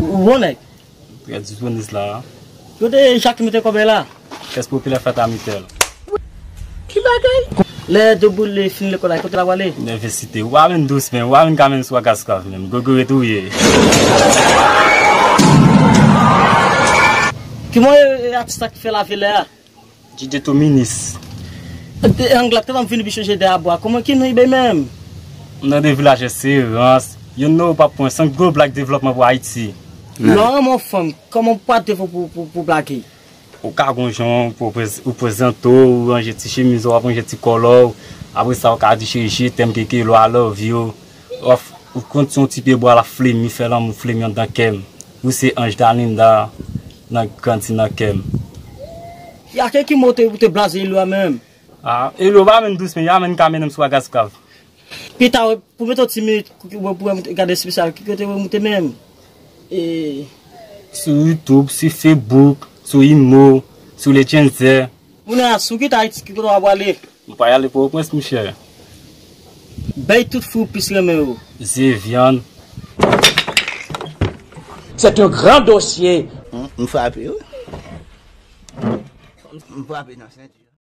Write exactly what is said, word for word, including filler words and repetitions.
Ou bon nèg? Trè disponis la. Kote Jacqueline mete kòb la? Kès popilè fèt a mitèl. Ki bagay? Lè Deboule fin lekòl la, kote l ap prale? Inivèsite. Ou pa vin dous menm, ou pa vin ka menm sou Agaskav menm. Gogo ret ou ye. Ki mwen atis la ki fè lave lè a? Didye tou minis. Anglè te ban m vini pi chanje de abwa. Kòman ki nou ibe menm? M nan de vilaj Esperans. Youn nan yo p ap pran senk gwo blak devlòpman pou Ayiti. Lè w renmen yon fanm, kòman w pa devlòp pou, pou, pou blage? Ou ka gon jan, ou prezante w, ou ranje ti chemiz ou, w ap ranje ti kòlò w. Apre sa, ou ka di cheri je t'aime, keke lwa love you. Ou konn se yon ti pye bwa l ap flemi, fè lanmou flemi anndan kè m. Ou se anj Dalinda nan grandi nan kè m. Ya ke ki mo te, ou te blaze Elio a menm? Ah, Elio pa menm dous, men ya menm ka mennen m sou Agaskav. Pita, pou mete yon ti minit, pou, pou, pou gade espesyal, ki kote w moute menm? E, sou YouTube, sou Facebook, sou Imo, sou Letchenzer. Moun a sou kit Ayiti, ki kote w ap prale? M pa ale Pòtoprens, monchè. Bay tout fri w plis renmen yo. Zye vyann. C'est un grand dossier. M, m frape, wi. M frape nan senti.